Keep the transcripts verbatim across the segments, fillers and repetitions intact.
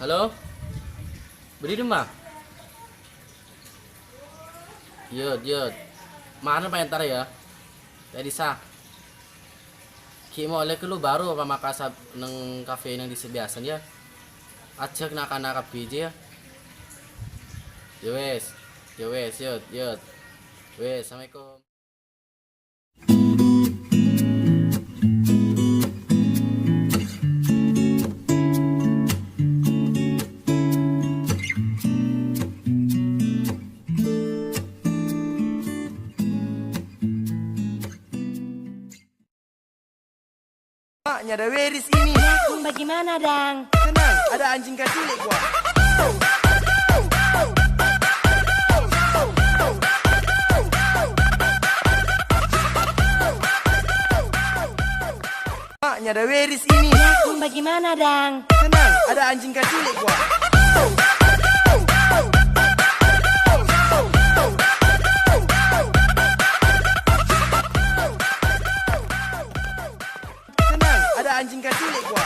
Halo? Bâdâ è dimma? Iyâ, iyâ. Mara pas entar yâ. Yâ, bisa. Ghi' molè ghâllu bhuru pamakasan neng kafe neng dissa' biyasana yâ. Ajhâk na'-kana' kabbhi jiyâ yâ. Yâ wes. Yâ wes, yâ, yâ. Wes, assalamualaikum. Mak, nyara Weris ini. Bagaimana, Dang? Tenang, ada anjing kecil, gua. Mak, nyara Weris ini. Bagaimana, Dang? Tenang, ada anjing kecil, gua. Tenang, ada anjing kecil, gua.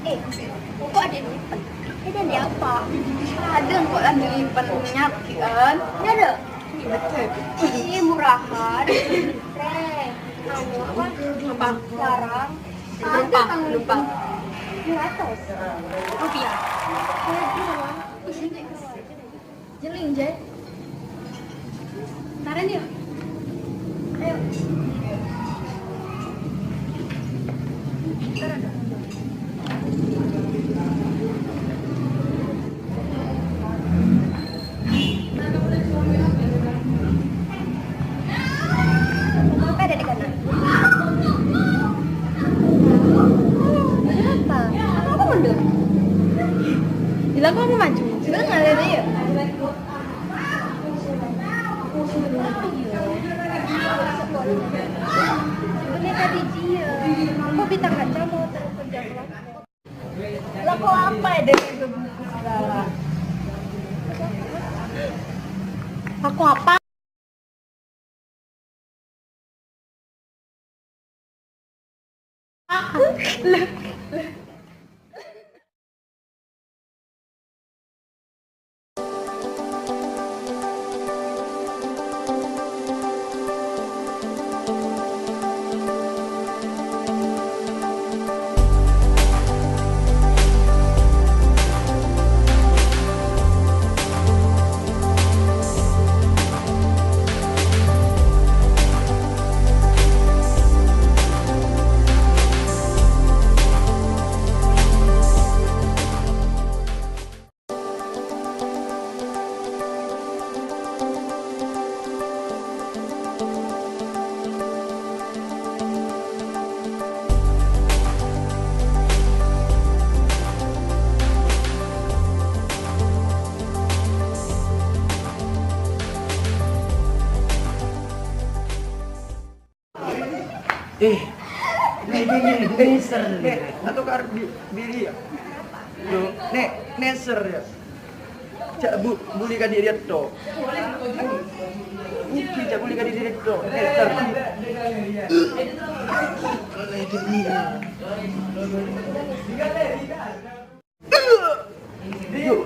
Eh, kok ada lipen? Ada apa? Ada kok ada lipen nyakit kan? Ada. Ini murahan. Re, anu apa? Apa? Larang. Ada kang lipen. Dua ratus rupiah. Aduh. Jeling, Jay. Taran yuk. Ayo. Taran. Apa ada di kanan? Ada apa? Apa mundur? Bilang kamu maju. Sudah ngalir aja. Lah, kok apa ya dari buku segala? Aku apa? Eh, nè, nè, nè, nèser, nè. Atau kar bi-, biri ya? Yo, nè, nèser ya. Cak bu-, bulih ka diri to. Iki cak bulih ka diri to. Nèser. Yo.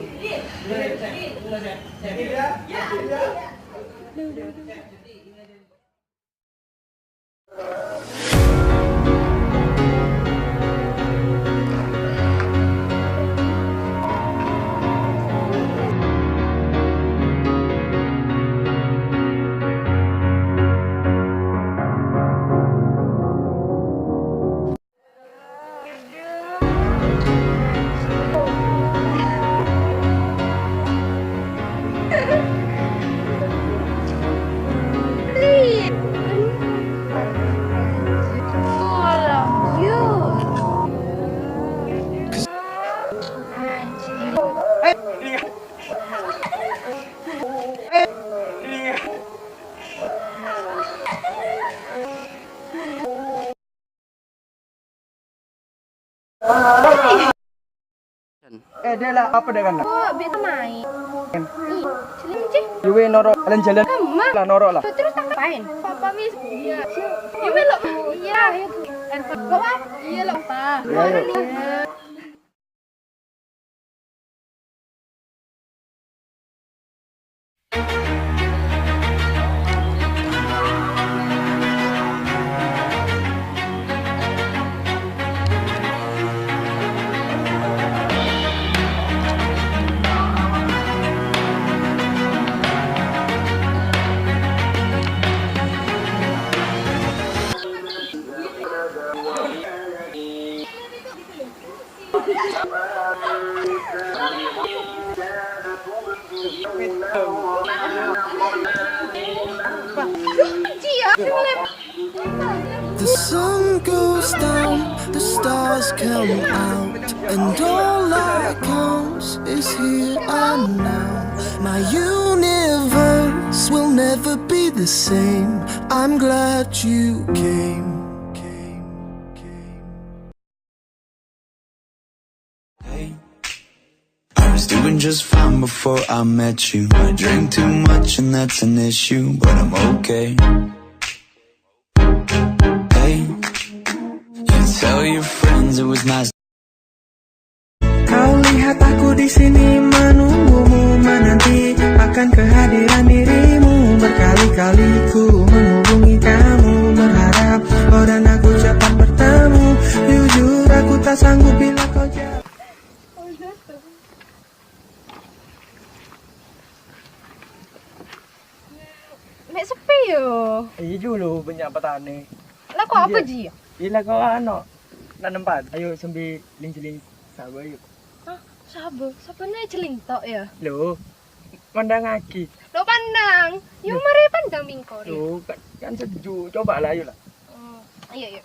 Eh, dâ' la, apa dâ' kanna'? Oh, biasa main. Ih, sini, Ci. Yuwi noro' lan jalan. Kemma? La, noro' la. Terus tak main. Papa mis. Iya. Iya, melok. Iya. Bawa. Iya, lupa. Iya, iya. The sun goes down, the stars come out, and all that counts is here and now. My universe will never be the same. I'm glad you came. Hey, I was doing just fine before I met you. I drink too much and that's an issue, but I'm okay. Hey, you tell your friends it was nice. Kau lihat aku di sini menunggumu, menanti akan kehadiran dirimu. Berkali-kali ku menghubungi kamu, berharap orang aku cepat bertemu. Jujur aku tak sanggup bila kau jauh. Mek sepi yo. Iya dulu banyak petani. Lah kok apa ji? Iya lah kok ano. Nanem padi. Ayo sambil ling-ling sawah yuk. Hah? Sabo, sabo nih celing tok ya. Lo, pandang lagi. Lo pandang. Yo mari pandang mingkori. Lo kan, kan sejuk. Coba lah ayo lah. Hmm, ayo ayo.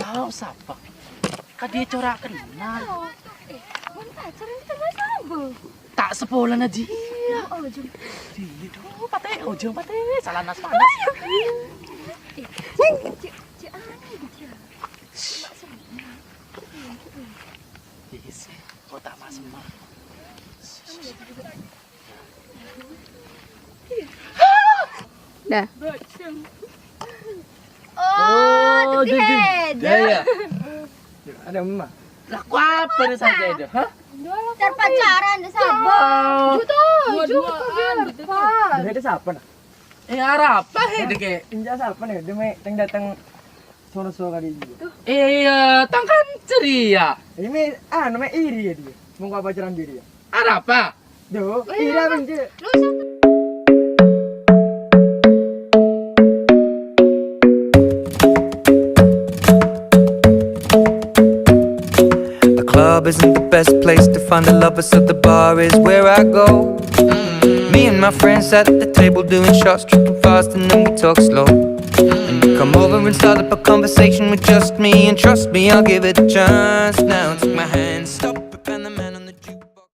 Tao sapa? Kadhi cora' kenal. Ta' sapolana jiya. Jiya, duh, pate, ojung pate, salanas panas. Yes, kok ta' masem. Dah. Oh, jadi. Ya, ya. Ada emak. Lah, kok apa nih saja itu, ha? Car pacaran deh, sabar. Juta, juta. Ada siapa nah? Eh, arapa he deke? Inja siapa nih? Demi teng datang sono-sono kali ini. Iya, tangkan ceria. Ini anu me iri ya dia. Mau apa pacaran diri ya? Arapa? Duh, iri apa sih? The club isn't the best place to find a lover, so the bar is where I go. Me and my friends at the table doing shots, tripping fast, and then we talk slow. And you come over and start up a conversation with just me, and trust me, I'll give it a chance. Now take my hand, stop.